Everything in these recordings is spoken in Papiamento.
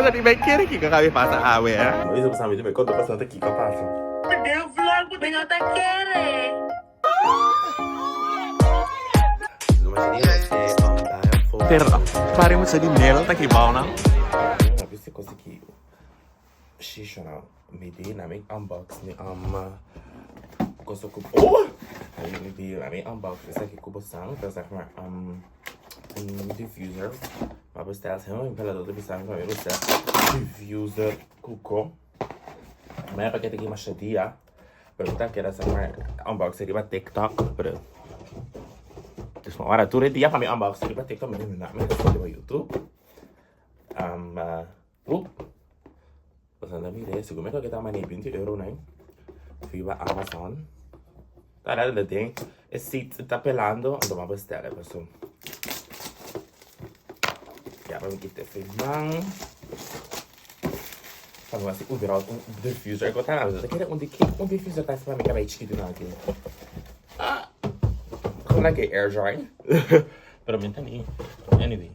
Boso di bay kere kiko ka mi pasa awe eh. No bisa boso mi di bay konta bastante kiko a pasa. Mi no ta kere. Pero pare mucha di Nel ta ki bao nan. Pero mi ta keda sa maar unboxing riba TikTok, pero dus mi ora tur e dia pa mi unboxing riba TikTok, mi na mi ta riba YouTube. Um, uh, oep. Pues anda mire, segun mi ta mane 20 euro nai. Riba Amazon. Ta la ding. E seat ta pelando, ando ma bestellen, paso. Ja, maar mi kita e man. Pa mi hasi überhaupt un diffuser. Ik word daar nou, ik kere un un diffuser ta pa mi kabei chikitu na aki. Ah! Gewoon like air dry. Pero mi ta ni. Anyway.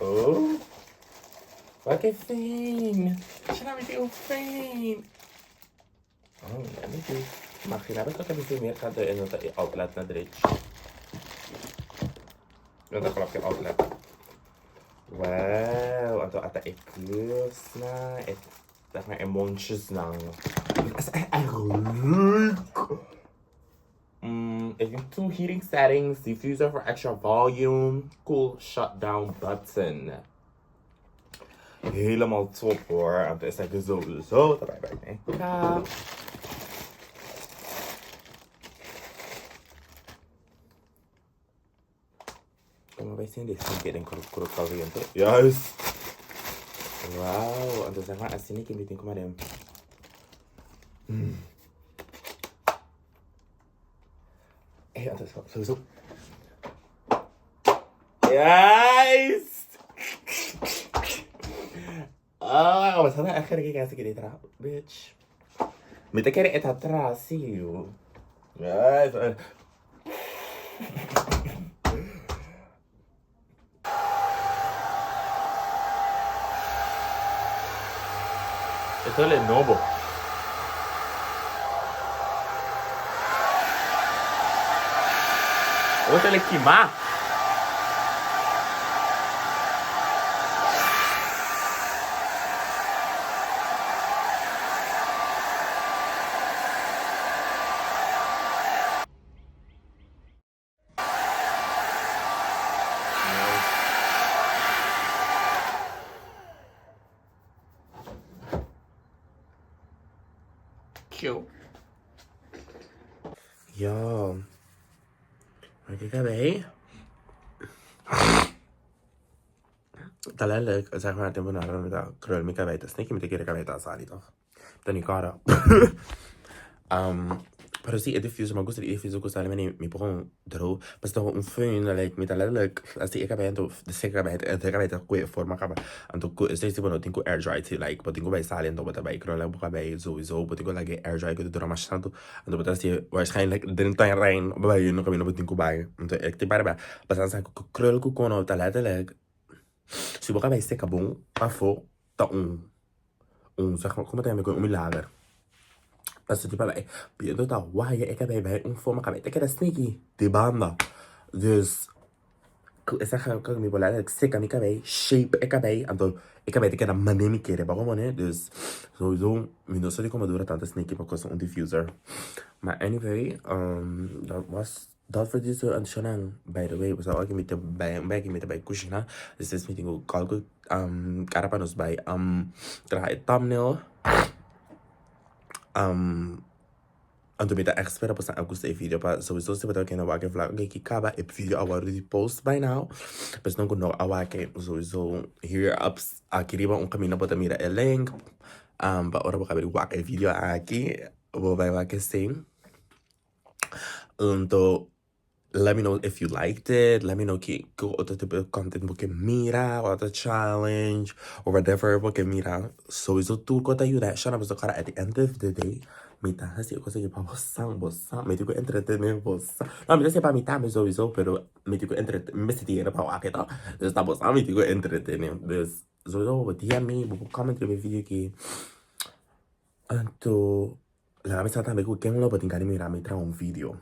Oh. Wat een fijn. Shana mi tin un fijn. Oh, let me see. Imagina bes dat ik meer gaat en dat de outlet na drechi. Dat is geloof ik outlet. Wow, anto ata e curves na, e zeg maar e mondjes na. Dat is echt erg leuk. Mm, ik heb two heating settings, diffuser for extra volume, cool shutdown button. Helemaal top hoor. Want het is sowieso daarbij bij make-up. Como wij zien dit keer in caliente. Juist. Wauw. En toen zeg maar, als ik in kom maar in. Hey, dat is sowieso. Juist. Ah, wat hadden echt geen kijken die bitch. Met de keer het atrás, zie je. Juist. Esto es Lenovo. Otro le quima. Cute. Yo. Maar kijk erbij. Ta letterlijk, zeg maar, tempo na mi ta krul mi kabei ta sneaky mi ta kere kabei ta sali toch. Ta ni kara. Um, pero si e diffuser, ma gusta di diffuser ku sali mani mi pon droog. Pasobra un föhn like mi ta letterlijk asi e kabei anto de seka kabei e kabei ta kue forma kaba anto ku esei si bo no tin ku air dry si like bo tin ku bai sali anto bo ta bai krul bo kabei souiso bo tin ku laga e air dry ku ta dura mas tantu anto bo ta hasi waarschijnlijk den terrein bo bai no kaminda bo tin ku bai anto e tin pare pasobra sa ku krul ku kono ta letterlijk si bo kabei seka bon afo ta un un zeg maar como ta yama un milager pasobra tipo bai biento ta waya e kabei bai un forma kabei ta keda sneaky di banda dus ku esa ku mi por laga seka mi kabei shape e kabei anto e kabei ta keda mane mi kere bo komo dus souiso mi no sa di komo dura tanto sneaky pa kosa un diffuser ma anyway dat was Dat voor deze anshonang by the way pasobra ora mi ta bai un bek mi ta bai kushina despues mi tin ku call ku kara pa nos bai traha e thumbnail anto mi ta echt spera pa esnan a gusta e video pa souiso si bo ta kende wak e vlog aki kaba e video a wòrdu di post by now pa esnan ku no a wak e souiso here up aki riba un kaminda bo ta mira e link pa ora bo kaba di wak e video aki bo bai wak esei. Anto let me know if you liked it, let me know ki ki otro tipo di content bo ke mira, otro challenge or whatever bo ke mira. Souiso tur ku ta yuda e shana pasobra at the end of the day. Mi ta hasi e kos aki pa bosan, bosan, mi tin ku entretené bosan. No, mi ta hasié pa mi tambe souiso, pero mi tin ku entretené, mi mester tin hende pa wak e to. Dus ta bosan mi tin ku entretené. Dus souiso bo DM mi, bo por comment riba e video aki. Anto laga mi sa tambe ku ken lo bo tin gana di mira mi traha un video.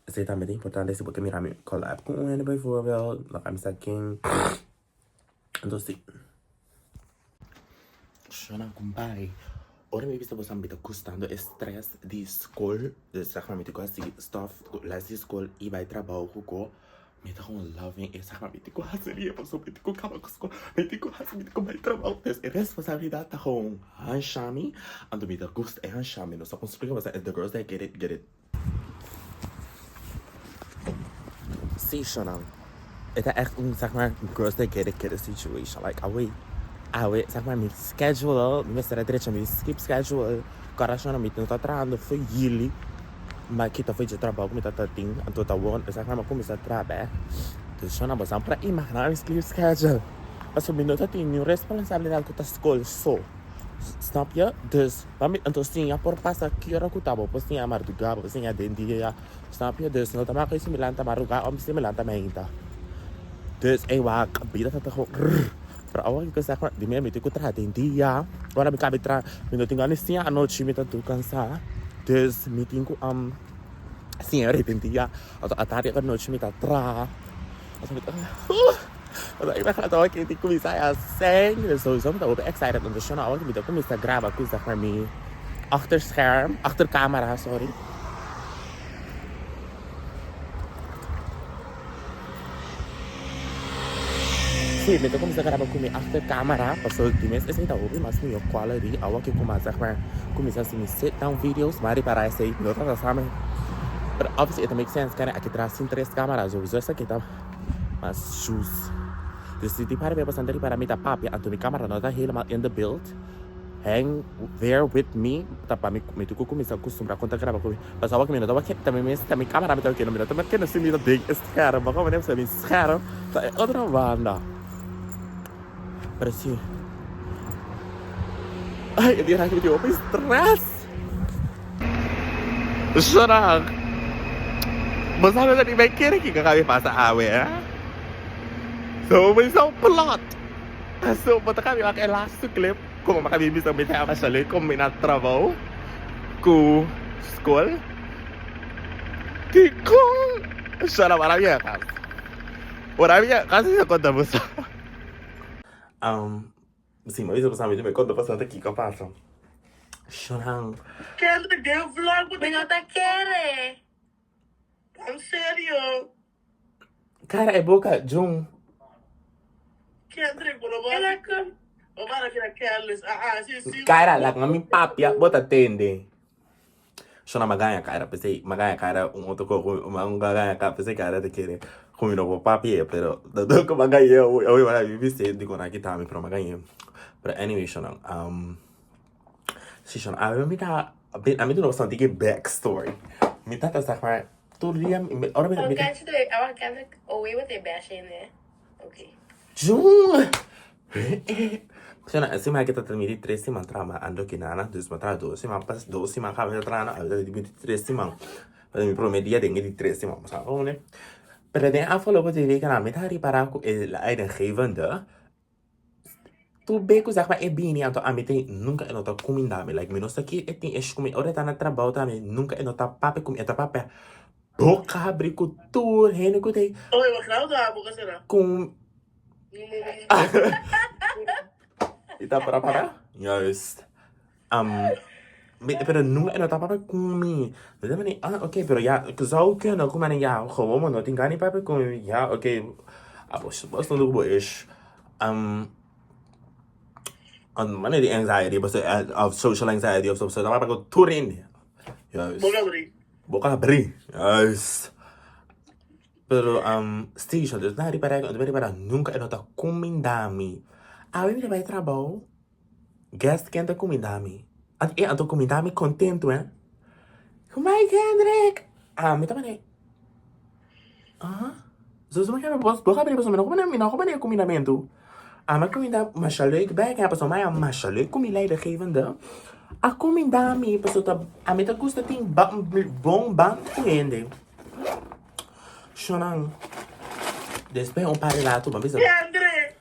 Esei tambe ta importante si bo ke mira mi collab ku un hende bijvoorbeeld, laga mi sa ken. Anto si. Shona kumpai, ora mi bisa boso mi ta gustando e stress di skol, dus zeg maar mi ta ku hasi stof, les di skol i bai trabou ku ko, mi ta gewoon loving e zeg maar mi tin ku hasi rie pasobra mi tin ku kaba ku skol, mi tin ku hasi, mi tin ku bai trabou, dus e responsabilidat ta gewoon hansha mi, anto mi ta gusta e hansha mi, no sa kon splika boso, the girls that get it, get it. Sí, Shonan. E ta echt un, zeg maar, girls that get it, get it situation. Like, awe, awe, zeg maar, mi schedule, mi mester a drecha mi sleep schedule. Kora, Shonan, mi no ta trahando for jullie. Ma kita for dje trabou ku mi ta tin. Anto ta won, zeg maar, mi a kuminsá traha bèk. Dus, Shonan, bo sa por a imaginá mi sleep schedule. Pasobra mi no ta tin niun responsabilidat ku ta skol so. Snap je? Dus, pa mi, anto siña por pasa ki ora ku ta bo por siña mardugá, bo por siña den dia, snap je? Dus no ta maka si mi lanta mardugá òf si mi lanta mainta. Dus ey wak, bida ta ta gewoon rrr. Pero awor ku sa di mi mi tin ku traha den dia, ora mi kabi traha, mi no tin gana di siña anochi, mi ta tur kansá. Dus mi tin ku siña den dia, anto atardi anochi mi ta traha. Anto mi ta Awor ki cuminsa ya seng. Sowieso mi ta hopi excited om te shona awor ki mi ta cuminsa graba cu zeg maar mi achter scherm, achter camera sorry. Si, mi ta cuminsa graba cu mi achter camera pasobra di mes esey ta hopi mas miyo quality awor ki cu mas zeg maar cuminsa haci mi sit down videos mi a ripara esey no ta sa mi pero obviously e ta make sense kende aki tras tin tres camera sowieso esaki ta Mas shoes. Dus di para mi bastante ripara mi ta papia anto mi camera no ta helemaal in de beeld. Hang there with me ta pa mi mi tucu cuminsa custumbra con ta graba cu mi. Pasobra awor mi no ta wak ta mi mes ta mi camera mi ta wak mi no ta kende si mi ta den e scherm. Bo como mi scherm ta e otro banda. Pero si. Ay e dia aki mi tin hopi stress. Shorang. Bo sabe ku mi kere kiko ka mi pasa awe eh? So mi sa un plot. So bo ta kami wak e laatste clip como mi kami bisa mi ta masha leuk combina trabou ku skol. Kiko? Shorang ora mi a kas. Ora mi a kas mi a konta bo sa. Si, mi a bisa bo sa mi ta konta bo sa ta kiko a pasa. Shorang. Kendrick den vlog bo Mi no ta kere. En serio. Cara e boca Jun. Kendrick bo no bo Ela com. Bo para keda careless ah ah si si. Cara laga mi papia bo ta tende. Shona magaña cara pesey magaña cara un otro co un magaña cara pesey cara ta kere cu mi no por papia pero ta toca magaña awe awe mi bisti di con aki tambe pero magaña pero anyway shona um. Si shon awe mi ta a mi ta no bastante ki back story mi tata sa maar tur dia ora mi Oh, catch the, I want catch away with a bash in there. Okay. Jun Shon si mi ta mi di tres siman traha ma ando kinana dus mi traha dos siman pas dos siman kaba mi ta traha awe ta mi di tres siman mi prome dia den e di tres siman bo sa kon pero den afgelopen twee weken mi ta ripara ku e leidinggevende Tur be ku zeg maar e bini anto ami tin nunka e no ta kuminda mi like mi no sa ki e tin eshu ku mi ora e ta na trabou tambe nunka e no ta papia ku mi e ta papia boka habri ku tur hende ku ta Oye, wa grau ta boka sera? ku i ta para para juist pero nunka e no ta papia ku mi mi ta mane ah oke pero ya zou kunnen ku mane ya gewoon bo no tin gana di papia ku mi ya oke abo bo stond ku bo ish mane di anxiety of social anxiety of so ta papia ku tur hende juist Boka abri. boka abri juist pero si so ta ripara nunka e no ta kuminda mi awe mi ta bai trabou. Guest ken ta cuminda mi. Anto e anto cuminda mi contento eh. Kumai Kendrick. Ah mi ta mane. Ah. Zo zo mi bos bo habri pasobra mi no come mi no come cumindamento. Ah mi cuminda masha leuk bij pasobra mi a masha leuk cu mi leidinggevende. A kuminda mi pasobra ta ami ta gusta tin bon band ku hende. Shonan despues un par di rato bo a bisa. Andre,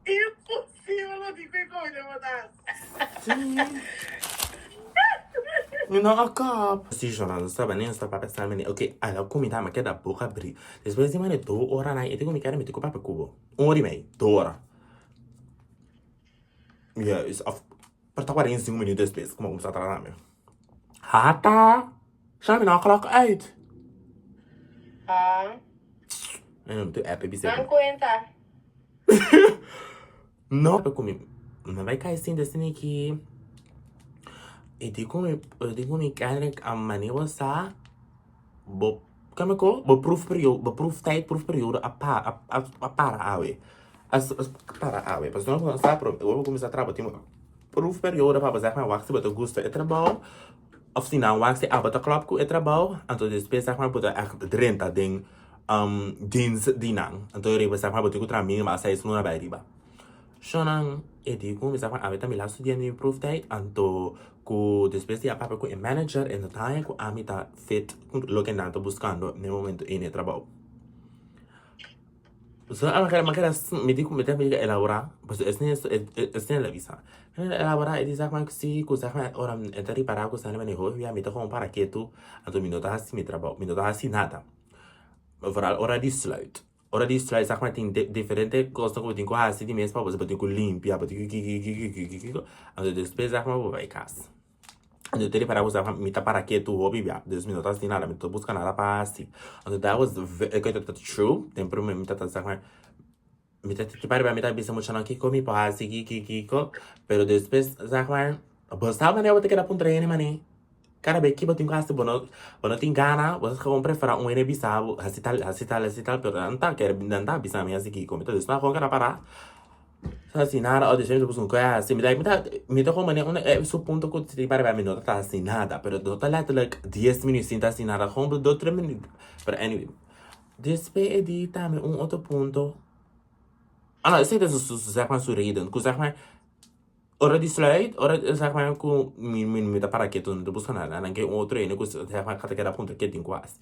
imposible lo di ku e koe bo ta. Si. Mi no a kap. Si shonan no staba ni staba papia sa mi ok ala kuminda mi a keda boka abri. Despues di mane dos ora nan e tin ku mi kere mi tin ku papia ku bo. Un ora i mei, dos ora. Juist, of por ta 45 minuut despues ku mi a kuminsá traha mi. Hata! Sha mi no a klok uit. Ah. Mi no tu app bisa. Dan kuenta. No, pero ku mi no bai kai sinta asina aki. E di ku mi, e di ku mi kende a mane bo sa bo kende ko bo proefperiode, bo proeftijd, proefperiode a pa a para awe. A para awe. Pasobra nos sa ora bo kuminsá traha bo tin proefperiode pa bo zeg maar wak si bo ta gusta e trabou òf si nan wak si abo ta klòp ku e trabou anto despues zeg maar bo ta ègt drenta den dienst di nan. Anto riba zeg maar bo tin ku traha mínimo a seis luna bai riba. Shonnan e di ku mi sa ku awe ta mi lastu dia di mi proeftijd anto ku despues di a papia ku e manager e no ta haña ku ami ta fit ku loke nan ta buskando na e momento ei na e trabou. So a keda, keda, mi di ku mi ta pidi elaborá, pasobra esei esei el a bisa. Mi a elaborá e di sa ku si ku sa ora e ta ripará ku sa mi hopi bia mi ta komo para ketu, anto mi no ta hasi mi trabou, mi no ta hasi nada. Vooral ora di sluit. Ora di sluit sa tin diferente kosnan ku bo tin ku hasi di mes pa bo, bo tin ku limpia, bo tin ku kiko kiko kiko kiko, anto despues sa bo bai kas. Anto te ripará ku sa mi ta para ketu hopi bia, dus mi no ta hasi nada, mi no ta buska nada pa hasi. Anto that was ve ta true, den prome mi ta sa mi ta te pari mi ta bisa muchanan kiko mi por hasi kiko kiko, pero despues sa bo sa manera bo ta keda puntra hende manera kada bes ki bo tin ku hasi bo no bo no tin gana, bo ta gewoon prefera un hende bisa bo hasi tal hasi tal hasi tal, pero nan ta kere nan ta bisa mi hasi kiko, mi ta dus nan gewoon keda para. Hasi nada o diciendo pues un cosa así mi ta mi ta mi ta como un e su punto cu si para mi no ta hasi nada pero no ta letterlijk 10 minuut sin ta hasi nada gewoon 2 3 minuut pero anyway despues e di tambe un otro punto ah no esey ta su su zeg maar su reden cu zeg maar ora di sluit ora zeg maar cu mi mi mi ta para ketu no ta busca nada nan ke un otro hende cu zeg maar ta keda puntra ke tin cu hasi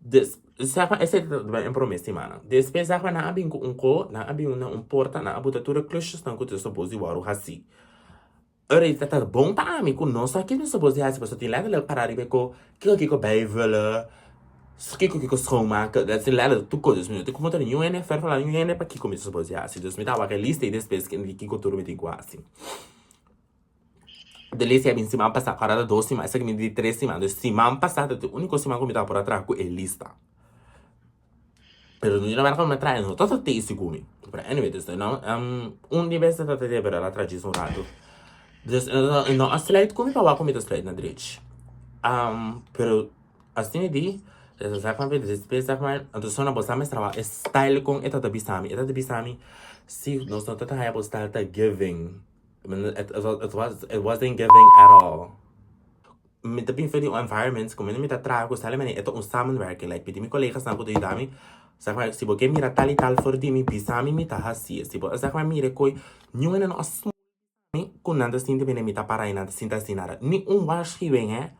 dus Zeg maar, esei ta den prome simannan. Despues zeg maar, nan a bin ku un ko, nan a bin na un porta, nan a buta tur e klusjesnan ku ta supos di wòrdu hasí. Ora i ta ta bon pa ami ku no sa kiko supos di hasi, pasobra tin letterlijk pará riba e ko, kiko kiko bijvullen, kiko kiko schoonmaken, dat tin letterlijk tur kos. Dus mi no tin ku puntra niun hende, verfala niun hende pa kiko mi ta supos di hasi. Dus mi ta wak e lista i despues kiko tur mi tin ku hasi. De lista ya bin siman pasá, ahora ta dos siman, esaki mi di tres siman. Dus siman pasá ta e úniko siman ku mi tabata por a traha ku e lista. Pero no mira ku mi a traha, no tabata tesi ku mi. Pero anyway, dus no, un di bes tabata tei, pero el a traha djis un ratu. Dus e no a sluit ku mi pa wak ku mi ta sluit na drechi. Pero asina di, despues anto so na bo sa mester wak e style kon e tabata bisa mi. E tabata bisa mi, si nos no tabata haya bo style ta giving. It was, it wasn't giving at all. Mi ta bin for di un environment ku mi ta traha ku sali manera e ta un samenwerking. Like mi tin mi kolegasnan ku ta yuda mi. Zeg maar, si bo ke mira tal i tal for di mi, bisa mi, mi ta hasié. Si bo zeg maar mira ku niun hende no a smoel bisa mi ku nan ta sinti manera mi ta para i nan ta sinti hasi nada. Ni un waarschuwing hè.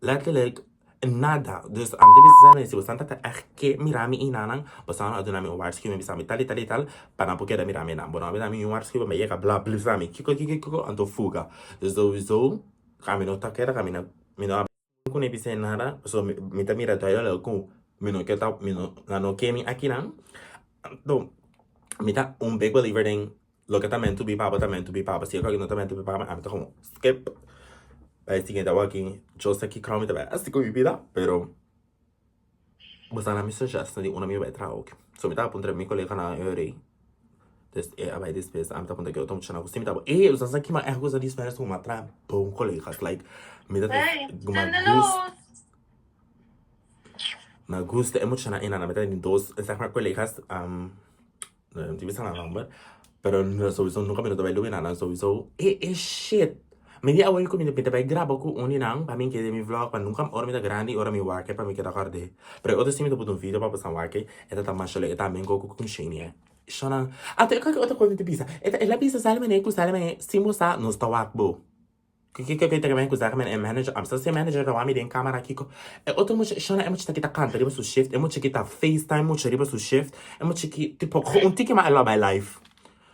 Letterlijk nada. Dus ami ta bisa sa si boso ta echt ke mira mi enanan, boso a duna mi un waarschuwing bisa mi tal y tal y tal, pa nan por keda mira mi enan. Bo no a bira mi un waarschuwing, mi a yega bla bisa mi kiko kiko kiko, anto fuga. Dus souiso ami no ta keda mi no mi no a kune bisa nada, pasobra mi ta mira duidelijk ku mi no ke ta mi no nan no ke mi akinan. Anto mi ta un big believer den Loke ta meant to be pa bo ta meant to be pa bo. Si e loke no ta meant to be pa bo, ami ta komo skip. Bai siguiente awor aki, yo sa ki krou mi ta bai hasi ku mi bida, pero bo sa na mi suggestion di unda mi bai traha oke. So mi tabata puntra mi koleganan e ora ei, des e a bai despues ami ta puntra ki otro muchanan ku si mi tabata, ey bo sa sa kima ègt gusta di spera su ma traha bon kolegas like mi ta Hey, Ma gusta e muchanan einan, mi ta tin dos zeg maar kolegas. No tin bisa nan nomber, pero no sowieso nunca mi no ta bai lubida nan sowieso. E e shit! Mi di awe ku mi ta bai graba ku un di nan pa mi keda den mi vlog pa nunca ora mi ta grandi ora mi wak pa mi keda kòrd'é. Pero e otro si mi ta put un video pa boso wak e ta ta masha leuk e ta men ku ku Shane e. Shona anto e kòke otro kos mi ta bisa e ta el a bisa sali manera ku sali manera sin bo sa nos ta wak bo. Kiko ke ta men ku zaken e manager am sa si e manager ta wami den camera kiko e otro mucha shona e mucha ta kita kanta riba su shift e mucha kita facetime mucha riba su shift e mucha ki tipo un tiki mas e lo bai live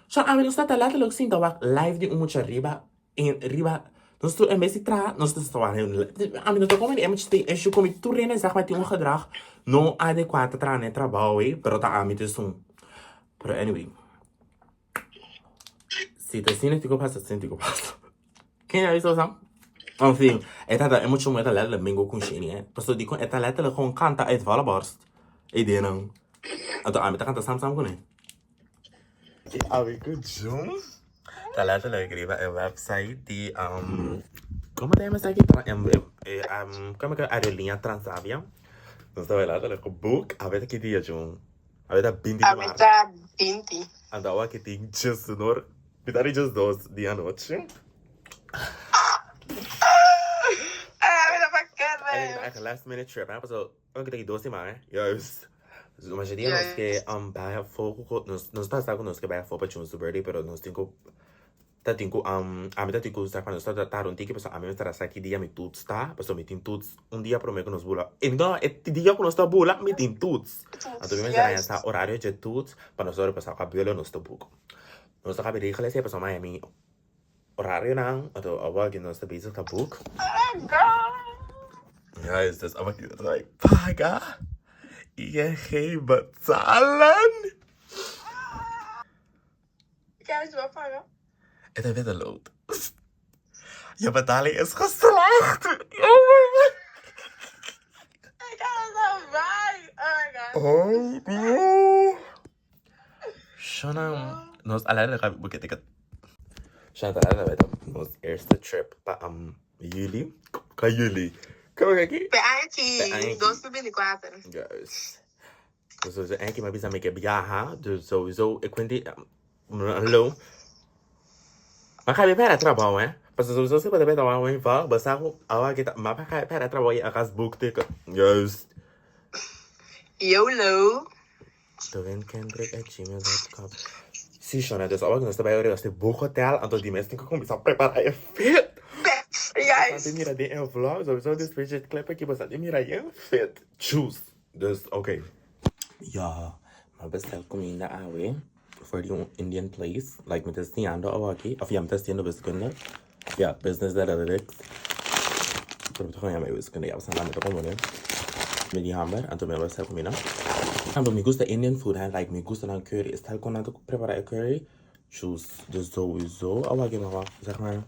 shona ami nos ta ta letterlijk sinta wak live di un mucha riba en riba nos tur en bes di traha nos ta wak ami no ta komprende e mucha tin issue ku mi tur hende sa ku tin un gedrag no adekua ta traha na e trabou ei pero ta ami ta esun pero anyway. Si ta asina kiko pasa, asina kiko pasa. Ken a bisa sa? En fin, e tata e mucha muher ta letterlijk bingo ku Shini, eh. Paso di kon e ta letterlijk gewoon kanta uit volle borst. E ideanan. Anto ami ta kanta sam sam kuné. I ami ku Jun ta letterlijk riba e website di um, komo ta yama esaki? Ta e um, komo ke aerolínea Transavia. Nos ta bai letterlijk boek. Awe ta ki dia, Jun? Awe ta 20 di Awe maart. ta 20. Anto awa ki tin djes unor, mitad di djes dos di anochi. Awe ta pa kere. Eigenlijk ta echt last minute trip, hè? Paso, awa ki ta ki dos siman, hè? Juist. Dus mayoria dia nos ke um, bai afó ku nos, nos ta sa ku nos ke bai afó pa June su birthday, pero nos tin ku Ta tin ku ami ta tin ku sa cuando nos ta tarda un tiki pasobra ami mester a sa ki dia mi toets ta pasobra mi tin toets un dia prome ku nos bula e no e dia ku nos ta bula mi tin toets anto mi mester haña sa orario dje toets pa nos ora pasá ku a bula nos ta boek nos ta kabi regla esei pasobra mi haña mi orarionan anto awor aki nos ta bezig ta boek juist dus awor aki nos ta bai paga ING betalen. Kijk, wat paga? E ta witte lood. Je betaling is geslaagd. Oh my god. Ik ga er zo bij. Oh my god. Oh no. Shona, nos alleen ga boeken ticket. Shona, ta letterlijk nos eerste trip pa um, juli. Ka juli. Kom kijk. Pe aña 2024. Juist. Dus sowieso één keer maar bisa mi ke biaha. Dus sowieso ik vind die hallo. Maar ga je pera trabalho, hè? Pas sowieso se pode beta wa wen va, basta ku awa kita maar ga je pera trabalho je agas boek teken. Juist. YOLO. Dorenkendrick@gmail.com Si, Shona, dus awa nos ta bai ora nos te boek hotel, anto di mes tin ku kuminsá prepará e fit. Juist. Bastante mira den e vlog, sowieso despues dje clip aki bastante mira yen fit. Choose. Dus oké. Ja, m'a bestel kuminda awe for di un Indian place. Like mi ta estudiando awaki. Of ja, mi ta estudiando wiskunde. Ja, business analytics. Pero mi ta gewoon yama e wiskunde. Ja, pasobra mi ta komprende. Mi di hamber, anto mi a bestel kuminda. Anto mi gusta Indian food, hè. Like mi gusta nan curry. E style kon nan ta prepara e curry. Juice. Dus sowieso awaki mi a wak, zeg maar,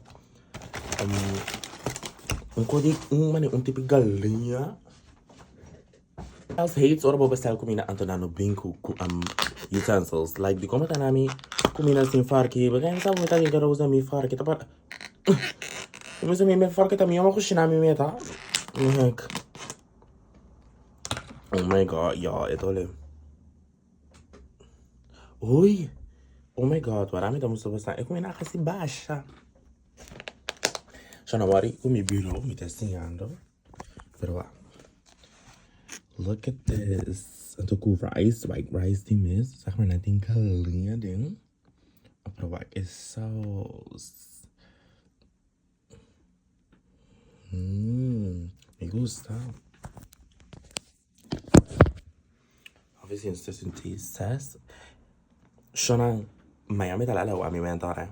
un kos di, un mane un tipo galiña. Els hates ora bo bestel kumina anto nan no bin ku ku um utensils. Like dikon bo ta na mi kumina sin farki? Bo ken sa bo ta bin kere usa mi farki ta pa Mi usa mi mi farki ta mi oma kushina mi meta. Like Oh my god, ja, e dole. Ui. Oh my god, wara mi ta musta basta. E kumina kasi basha. Shana wari ku mi bureau, mi ta siñando. Pero wa. Look at this. Anto ku rice, white rice di mes. Zeg maar net in galiña den. Pero wa e saus. Mmm, me gusta. Obviously, nos ta sinti ses. Shona, Miami ta lala wa mi mentor, eh.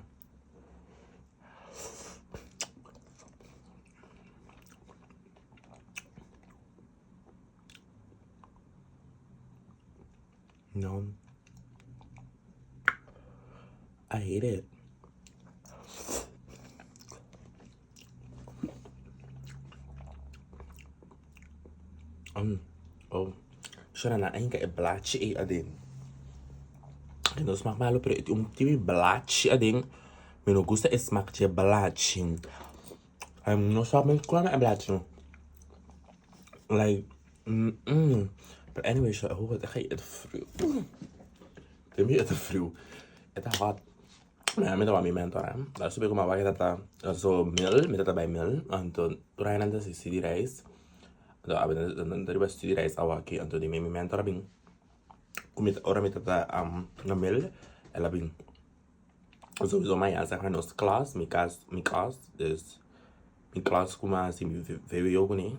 No. I hate it. Um, oh. Shona na ainka e blachi ei aden. E no smaak malo, pero e tin un tipi blachi aden. Mi no gusta e smaak dje blachi. Um, no sa mi kua na e blachi. Like, mm-mm. But anyway, so, oh, het ga je vroeg. Het is te vroeg. Het is hot. Ja, mi ta mi mentor, hè. Dat is como waar dat zo mil, mi tata bij mil, anto tur aña nan ta hasi studiereis. Anto awe nan ta riba studiereis awaki, anto di mi mentor a bin ku mi ora mi tata na mil, el a bin. Sowieso mañana sa nos klas, mi kas, mi klas, dus. Mi klas ku mi a hasi mi vwo kuné.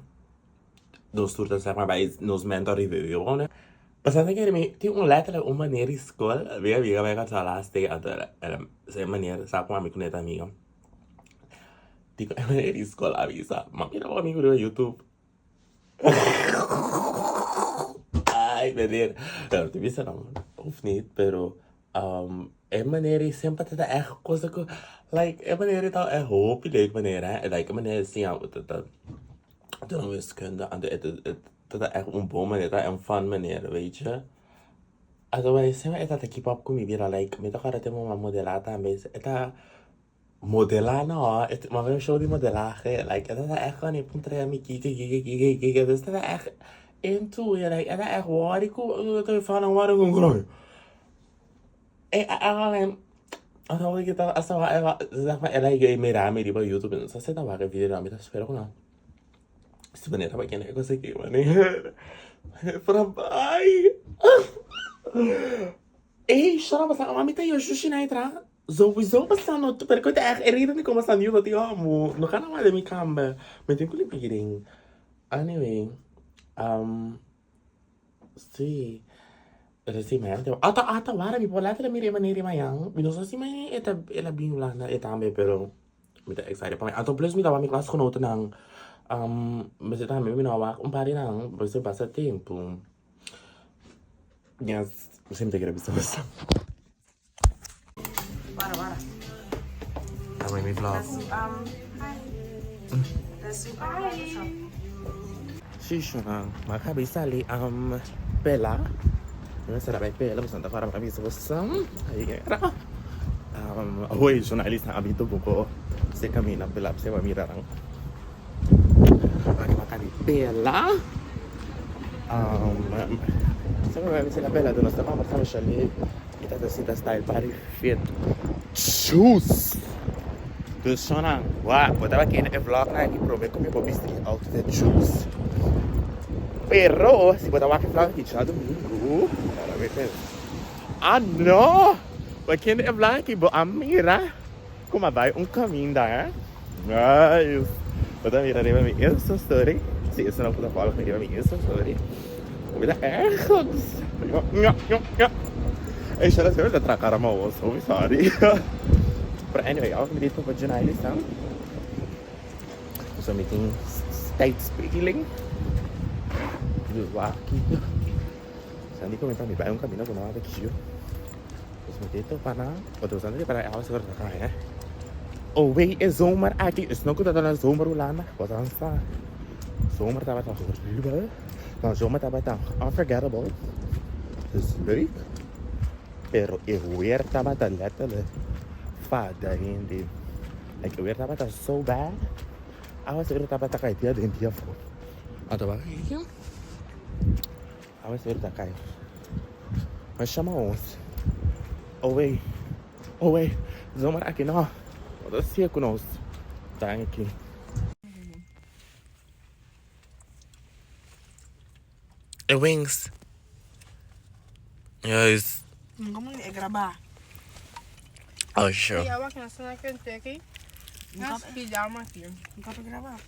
Nos tur ta sa bai nos mentor di vwo kuné. Pasando kere mi tin un letterlijk un meneer di skol mi amiga bai konsá last day anto el a e meneer sa ku ami kuné ta amiga. Di ku e meneer di skol a bisa m'a mira bo amigu riba youtube. Ay meneer no ta bisa no hoeft niet pero e meneer ei semper ta ta echt cosa ku like e meneer ei ta echt hopi leuk meneer hè like e meneer siña ta ta duna wiskunde anto e ta ta echt un bon meneer ta un fun meneer weet je anto semper e ta ta keep up ku mi bira like mi ta kòrda te mama modela tambe e ta Modelá no, e ma un show di modelahe, like e ta echt gewoon e puntra mi kiko kiko kiko kiko, dus ta echt into it, like e ta echt worry ku e ta fana worry ku groei. E a ora ku ta asa wa zeg maar el a yega mira mi riba YouTube, no sa si e ta wak e video no, mi ta spera ku no. Si manera pa kende e kos aki, manera, manera bai. Ey, shut up, mami ta yo shushi na e tra. Sowieso basta no pero cu ta erg e reden di como basta no tin amo no kan ama den mi camber mi tin cu limpia den anyway si pero si mi ata ata wara mi por letterlijk mira e manera mañan mi no sa si mañan e ta el a bin Hulanda e tambe pero mi ta excited pa mi anto plus mi ta wak mi klasgenotennan mester tambe mi no a wak un par di nan pasobra pasa tempo yes mi ta kere bisa basta. Wara, wara. Tama mi vlog. Shishona, ma kabi sali um pela. Mi sara bai pela, mi santa fara ma bisa bosam. Ay era. Um, hoy journalist na abito buko. Se camina pela, se va mira rang. Ma kabi pela. Um, se va bisa la pela, do nos ta conversa chalet. Mi ta ta sinta style party fit shoes. Dus shonnan, wak, bo taba kende e vlog nan aki prome ku mi bo bisti e outfit shoes. Pero si bo ta wak e vlog aki djadumingu, para mi pensa. Ah no! Bo kende e vlog aki bo a mira ku mi a bai un kaminda, eh? Nice! Bo ta mira riba mi Insta story. Si esnan ku ta follow mi riba mi Insta story. Bo ta ergens. Ey, shut up, ta tracar ama wo, so sorry. Pero anyway, awe mi dito pa Junailis dan. So mi tin tijdspeling. Dus wak kiko. Sandy comenta mi bai un camino ku no a kiyo. Dus mi dito pa na, otro sandy para awe seguro ta kai, eh. Oh wey, e zomer aki, is no ku ta na zomer Hulanda, wat dan sa. Zomer tabata horrible. Nou, zomer tabata unforgettable. Dus leuk. Pero e weer tabata letterlijk fada hende. Like e weer tabata so bad. Awa seru tabata kai dia den dia afo. Anto wak aki. Awa seru ta kai. Maar chama ons. Oh wey. Oh wey. Zomer aki no. Wat is hier ku nos? Danki. E wings. Juist. Como e graba? Oh, sure. Ja, wacht, dan sta ik in Turkey. Dan pyjama hier. Nunca pa graba.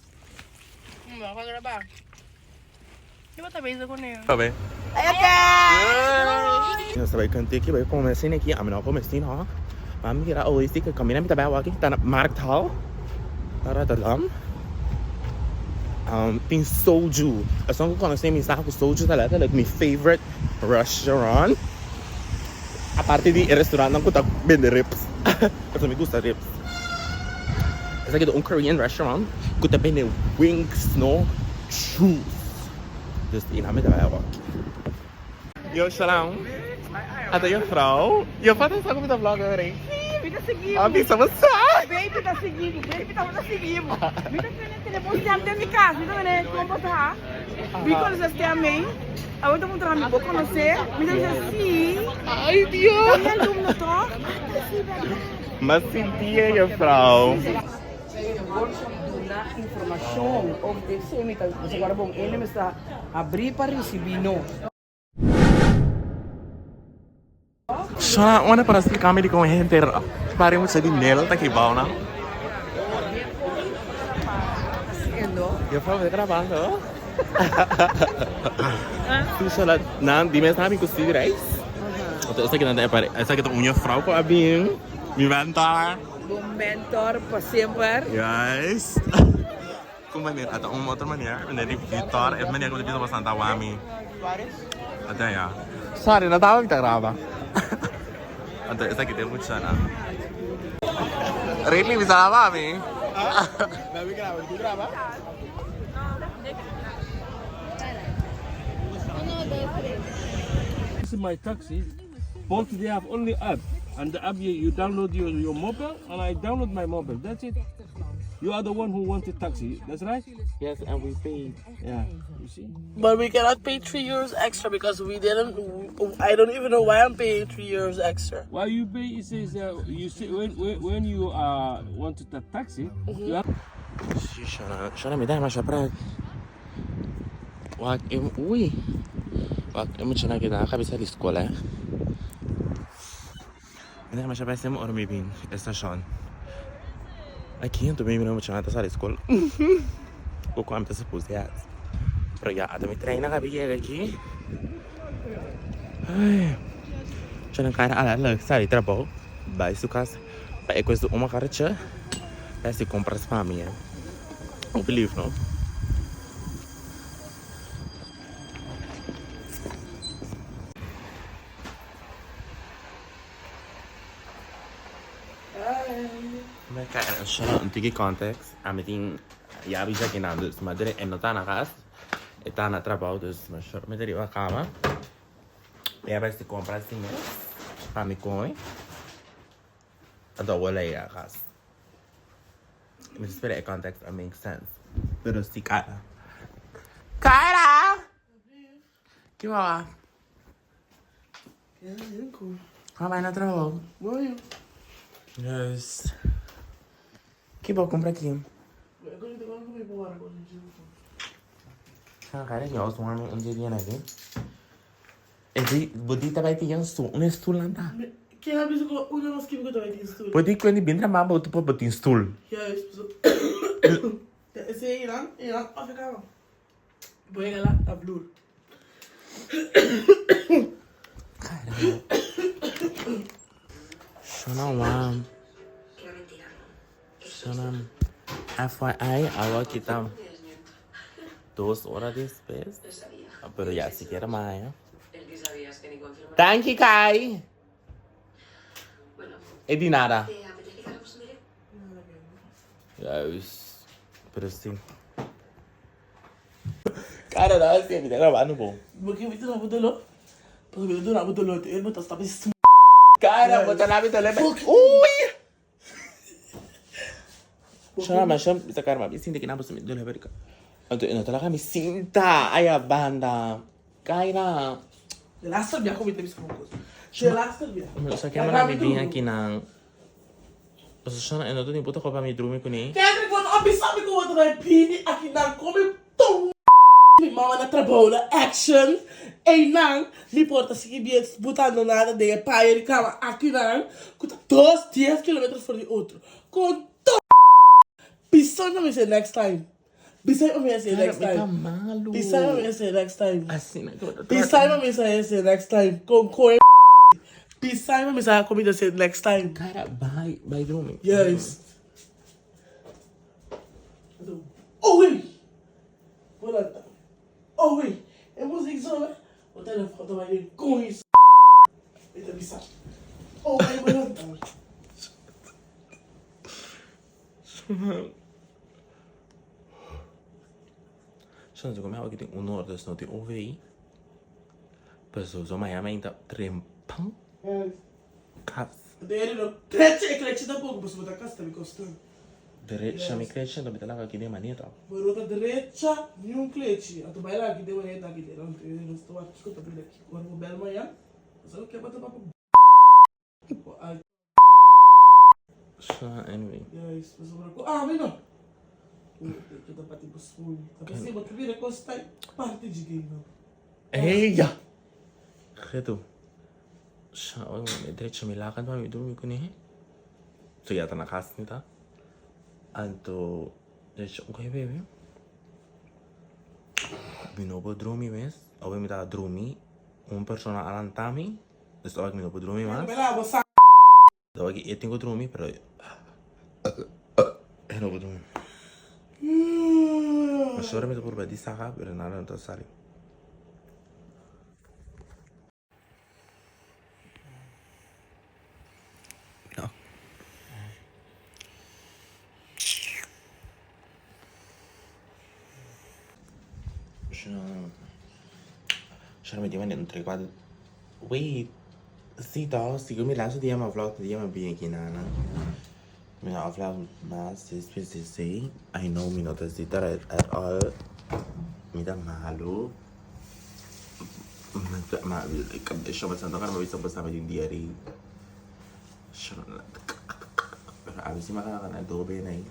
Não, vou gravar. Je wat bezig com ele. Tá bem. Nos ta bai Kentucky bai come asina aki. Ami no a come asina ho. Ma mi mira awe si camina mi ta bai awe aki ta na Markthal na Rotterdam. Tin soju. Esun ku konosé mi sa ku soju ta letterlijk mi favorite restaurant. Aparte di e restaurantnan ku ta bende ribs. Pasobra mi gusta ribs. Esaki ta un Korean restaurant ku ta bende wings no juice. Dus i nan mi ta bai awor. Yo Sharon, ata juffrouw. Yo fata sa ku mi ta vlog ahora. Sí, mi ta sigui A bisa bo sa. Baby ta sigui bo, baby tabata sigui bo. Mi ta tene telefon stem den mi kas, mi ta tene kon bo ta. Mi konosé stem ei. Awor ta puntra mi bo konosé? Mi ta bisa sí. Ay Dios. Ta mi alumno toch? Ah, ta sí bèrdat. M'a sinti e juffrouw. Workshop duna informacion over di esey mi ta guarda bon ene mi sta abri pa ricibi no. Shona unda pa nos splica mi dikon henter pari mucha di nel ta kibao nan. Juffrouw, mi ta grabando. Si, Shola, nan di mes nan a bin ku Stevie Rice. Anto esaki nan ta e pare, esaki ta un juffrouw ku a bin, mi mentor. Bo mentor pa semper. Yes. Ku manera, ata un otro manera, manera di Victor, e manera ku ta bisa bastante awami. Ata ya. Sorry, no taba mi ta graba. Anto esaki ta e muchanan. Ridley bisa laba mi. Mi graba, tu graba? This is my taxi. Both they have only app, and the app you download your mobile, and I download my mobile. That's it. You are the one who wanted taxi. That's right. Yes, and we paid. Yeah. You see. But we cannot pay €3 extra because we didn't. I don't even know why I'm paying €3 extra. Why you pay? It says you see when you wanted a taxi, you have Si, Shona, Shona mi ta masha pret. Wak e ui. Wak e muchanan ki ta kabesa di skol eh. Mi ta masha pret sema ora mi bin e stashon. Aki anto mi mira muchanan ta sali skol. Ku kua mi ta supos di hasi. Pero ya ata mi trein a kabi yega aki. Ai. Shona kara ala leuk sali trabou bai su kas pa e kues di uma karcha. Hasi compras pa mi eh. Hopi lief no. Un tiki context, ami tin ya bisa kinan dus madre e no ta na kas, e ta na trabou dus mi ta riba kama. E a bai si compras di mes pa mi come. Anto awor la yega kas. Mi ta spera e context a make sense. Pero si Kyra. Kyra! Ki wawa? Ga bai na trabou. Yes. Ki bo kumpra aki? Kyra di housewarming un dia di aki. E di, bo di ta bai tin un stoel, un stoel nan ta. Ken a bisa ku un nos kibi ku ta bai tin stoel? Bo di ku e bin trabaho bo ta por bo tin stoel. Juist, so esei einan, einan of e kama. Bo yega la, ta vloer. Shona wam. Shona FYI, awa kita dos ora despues. Pero ya sikiera maya. Thank you, Kai. E di nada. Juist. Pero si. Cara, no, así, mi ta grabando, bo. Porque mi ta grabando dolor. Porque mi ta grabando dolor. El bo ta stap Cara, bo ta labi dolor. Uy! Shona, ma shon, bisa cara, ma mi sinta ki nan bo mi dolor berka. Anto, e no ta laga mi sinta, aya banda. Kaira. De laatste bia kom ik te bisa un kos. De laatste bia. Sa ke mana mi bin aki nan. Paso shona, e no ta ni puta ko pa mi drumi kuné. Kendrick, bo no a bisa mi ku bo ta bai bini aki nan kon mi tum mi mama na trabou na action einan mi por ta sigui bien butando nada den e paya di kama akinan ku ta dos dies kilometros for di otro kon to bisa mi a next time bisa mi a next time bisa mi a next time bisa mi a next time kon koe bisa mi a mi a next time Cara, bai, bai drumi. Juist. Oei! Bo lanta. Oei! E muziek zo, hè? Bo telefon ta bai den kon is. Mi ta bisa. Oei, bo lanta. Soms como aki tin un or dus no tin OV. Pero zo mañana ainda trempan. Kas. Deri no krechi e krechi tampoco pasobra bo ta kasta mi kosnan. Derecha mi krechi anto mi ta laga aki den manera. Bo no ta derecha niun klechi anto bai laga aki den manera aki den anto e nos ta wak kiko ta bira aki ora bo bel mañan bo sa loke bo ta papia bo al Sha anyway. Juist pasobra ku ami no bo ta pati bo school ta p'esei bo ta bira kos ta parti dje gei no. Eya! Getu. Sha oi mi drecha mi laga anto mi durmi kuné. So ya ta na kas mi ta. Anto drecha un kohe bebe. Mi no por drumi mes. Awe mi ta drumi, un persona a lanta mi, dus awe mi no por drumi mas. Awe ki e tin ku drumi, pero e no por drumi. Mesora mi ta purba di saka, pero nada no ta sali. Wait, si to, sigur mi laatste dia mi vlog dia mi bin aki nana. Mi no a vlog mas despues di esei. I know mi no ta zita at all. Mi ta malu. Ma mi bisa bosa mi tin diaré. Pero a veces mi a gana dobe nai.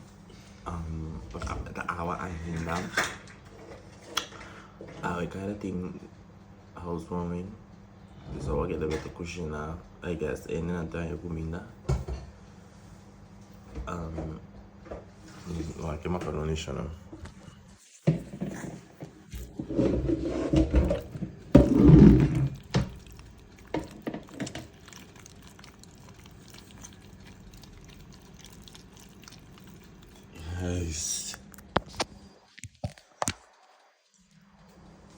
Ta awa ainda. Awe kada tin housewarming. Dus awa keda beta kushina. I guess e nan ta haña kuminda. Wak e macaroni shana. Juist.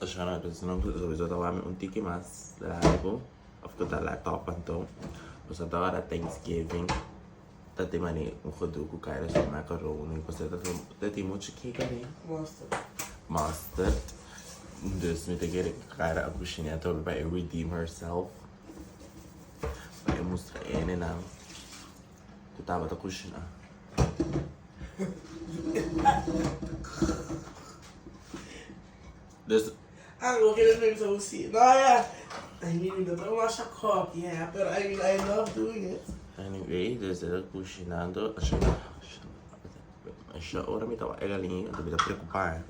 Shana, dus no sowieso ta wami un tiki mas largo. Of ku ta laptop anto. Pasobra ta ora Thanksgiving. Ta tin mane un gedoe ku Kyra su macaroni. Pasobra ta ta tin muchu kiko den. Mustard. Mustard. Dus mi ta kere Kyra a kushiné atrobe pa e redeem herself. Pa e mustra enenan ku tabata kushiná. Dus. Algo que les me gusta. No, yeah. I mean, no tengo más cook, yeah, but I mean, I love doing it. Anyway, dus e ta kushinando. Asha ora mi tawa e galiña, anto mi ta preokupá.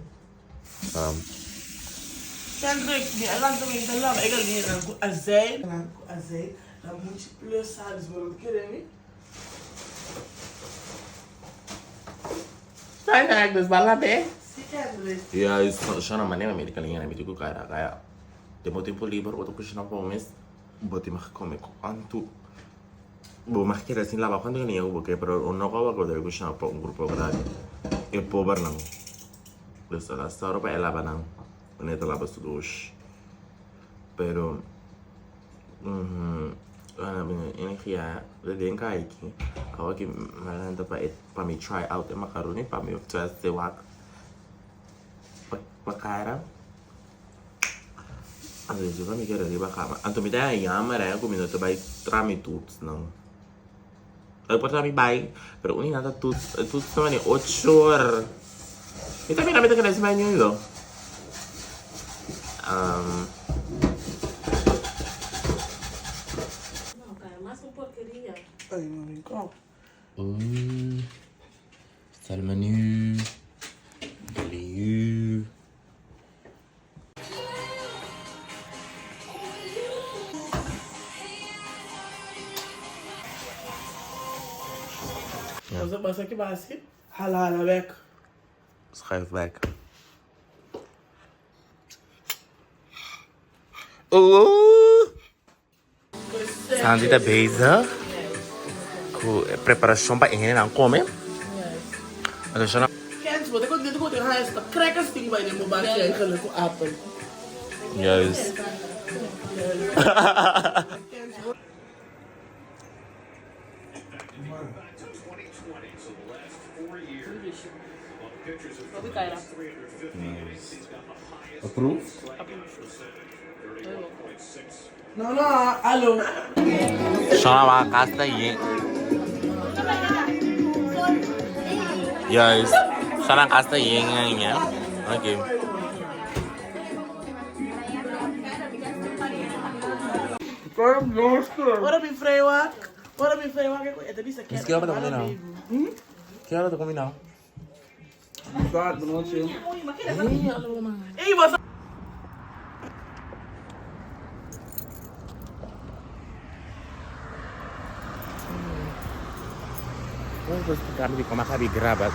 Cedric, mi a lanta mi ta laba e galiñanan ku azijn. Ku azijn, nan muchi plus sal, dus bo no ta kere mi. Sai dus ba lab'é. Si Cedric. Juist, shona manera mi di galiñanan mi di ku kara kaya. Den bo tempu liber bo ta kushina pa bo mes, bo tin mag kome kuantu bo mag kere sin laba kuantu galiña ku bo ke, pero no ku bo debe kushina pa un grupo grandi. E pobernan. Dus el a sòru pa e laba nan, wanneer e ta laba su dush. Pero, energia de den kai aki. Awor ki mi a lanta pa e pa mi try out e macaroni pa mi test e wak pa cara. Anto esei pa mi kere riba kama. Anto mi ta jammer ku mi no ta bai tra mi toets nan. E por ta mi bai, pero uni nan ta toets, e toets ta mane ocho or. Mi ta mira mi ta keda sin bai niun lo. Salmonu, galiñu. Basa ki basi, hala hala bek. Schuif bek. Oeh! Sandy ta bezig ku e preparashon pa e hendenan kome. Kens, bo ta kontento ku bo tin haña esta crackers tin ku bai den bo baki eigenlijk ku apel. Juist. Approved? No, no, alo. Shona wa kasta yen. Juist. Shona kasta yen yen. Oké. Ora mi frewa, ora mi frewa ke e ta bisa Miss, ki ora ta kome nou? Ki ora ta kome nou? Ey, was Vou explicar me como acabei grava.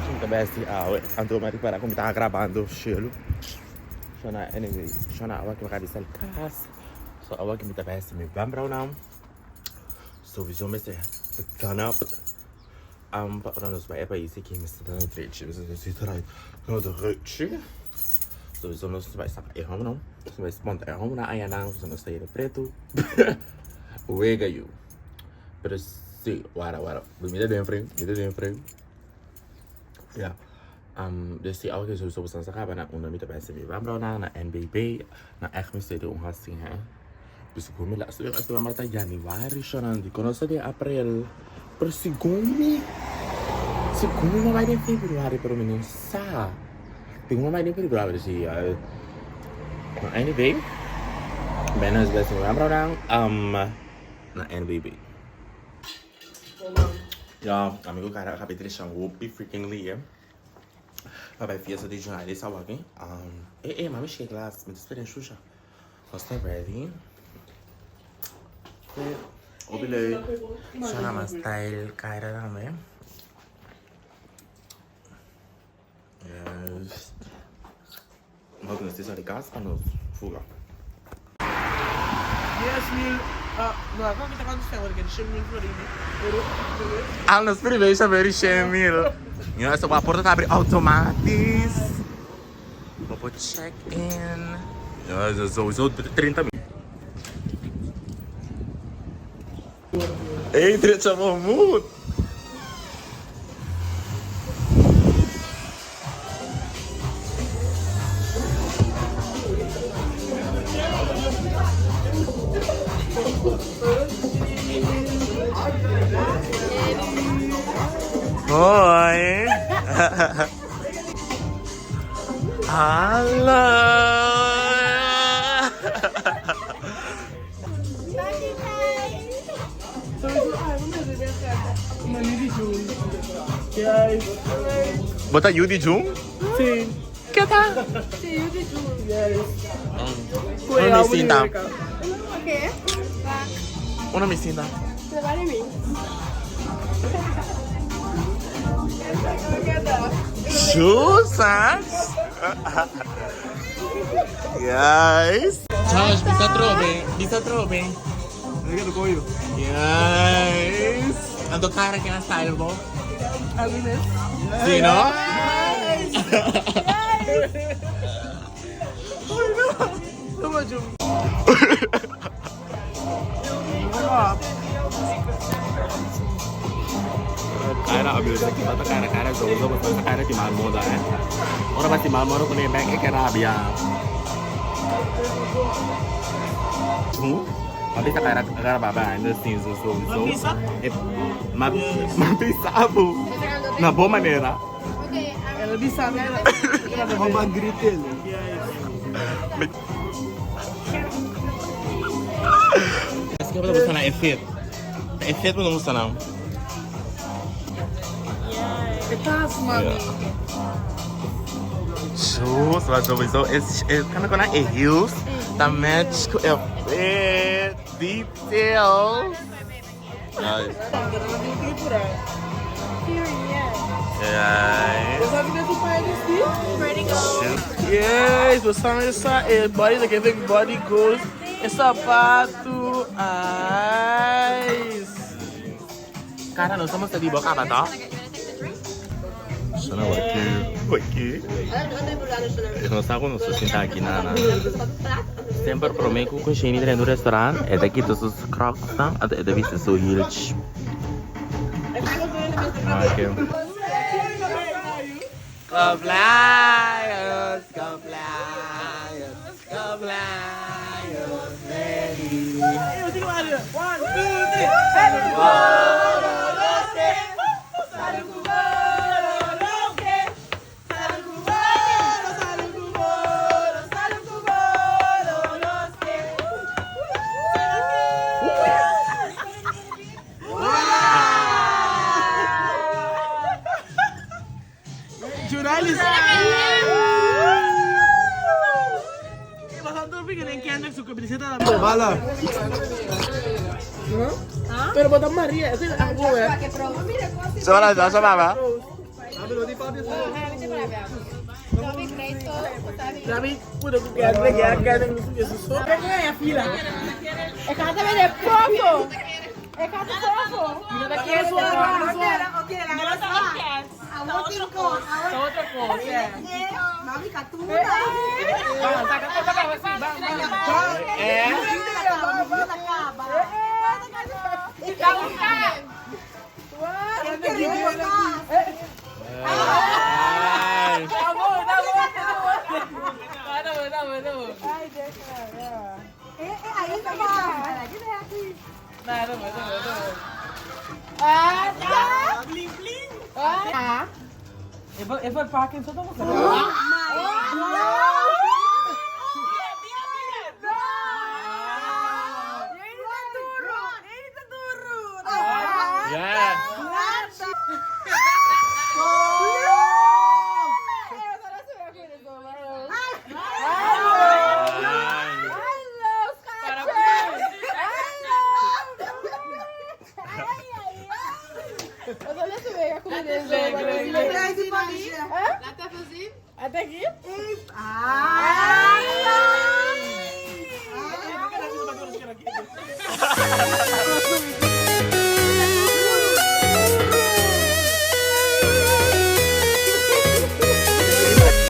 Tinha que ver awe. Anto me para como estava gravando chelo. Shona, anyway, Shona awor ki mi ka bisa el kas. So awor ki mi ta bai hasi mi wembraunan. Sowieso mester done up. Pa ora nos bai e pais aki mester ta na drechi, mester ta zit right na drechi. Sowieso nos ta bai saka e homnan, nos ta bai sponta e homnan ayanan, pasobra nos ta yega pretu. Wega yu. Pero si, wara wara, mi ta den frame, mi ta den frame. Ya. Dus si awor sowieso boso sa kaba na unda mi ta bai hasi mi wembraunan, na NBB, na echt mester di un hasi hè. Dus segun mi laatste week hasi wembra ta januari shonan, dikon nos ta den aprel? Pero segun mi, segun mi no bai den februari pero mi no sa. Segun mi bai den februari si. Ma anyway, ben nos bai hasi mi wembraunan na NBB. Ya, ami ku Kara a kabi dresha hopi freaking lie. Pa bai fiesta di Junali sa wak. Eh eh, mami shake glass, mi ta spera shusha. Nos ta ready. Hopi leuk. Shana ma style Kara tambe. Yes. Nos mester sali kas pa nos fuga. 10.000, ah, no, akò kita kantu sèn wòrdu kende, 100.000 florini, pero, Al nos primer saber di 100.000. Mira esa wak porta ta abri automatis. Bo por check in. Ja, sowieso 30.000. Ey, drecha bo moed. Hoi. Hallo. Bo ta yu di Jun? Si. Ke ta? Si, yu di Jun. Yes. Unda mi sinta? Unda mi sinta? Shusa. Yes. Josh, bisa trobe, bisa trobe. Yes. Anto cara que na style bo. Sí, no? Cara abuse ki bata cara cara sowieso bata cara di mal moda eh. Ora bati mal moda kune back e rabia. Ma bisa cara cara baba ainda assim sowieso. Ma ma bisa bu. Na boa maneira. Ela bisa Oma gritele. Acho que eu vou gostar na efeito. Efeito não gusta não. Tas, mami. Shoes, maar sowieso is kan ik naar heels. Dan match ku e details. Nice. Yes. Yes, você essa é body da que body goals, é sapato, eyes. Cara, nós estamos de boca tá? Sana aqui. Aqui. Nós estamos nos sentar aqui na. Sempre prometo que quando entra no restaurante, é daqui dos seus crocs, tá? É da vista so heels. Ok. Compliance, compliance, compliance, lady. One, two, three. Juralis. Bala. Pero bota Maria, esse é algo é. Sora, sora, baba. Dabi pudo ku kèt le gè kèt ku su su so. E canta bene poco. E canta poco. E verpakking zo toch? Yeah. Laat even zien.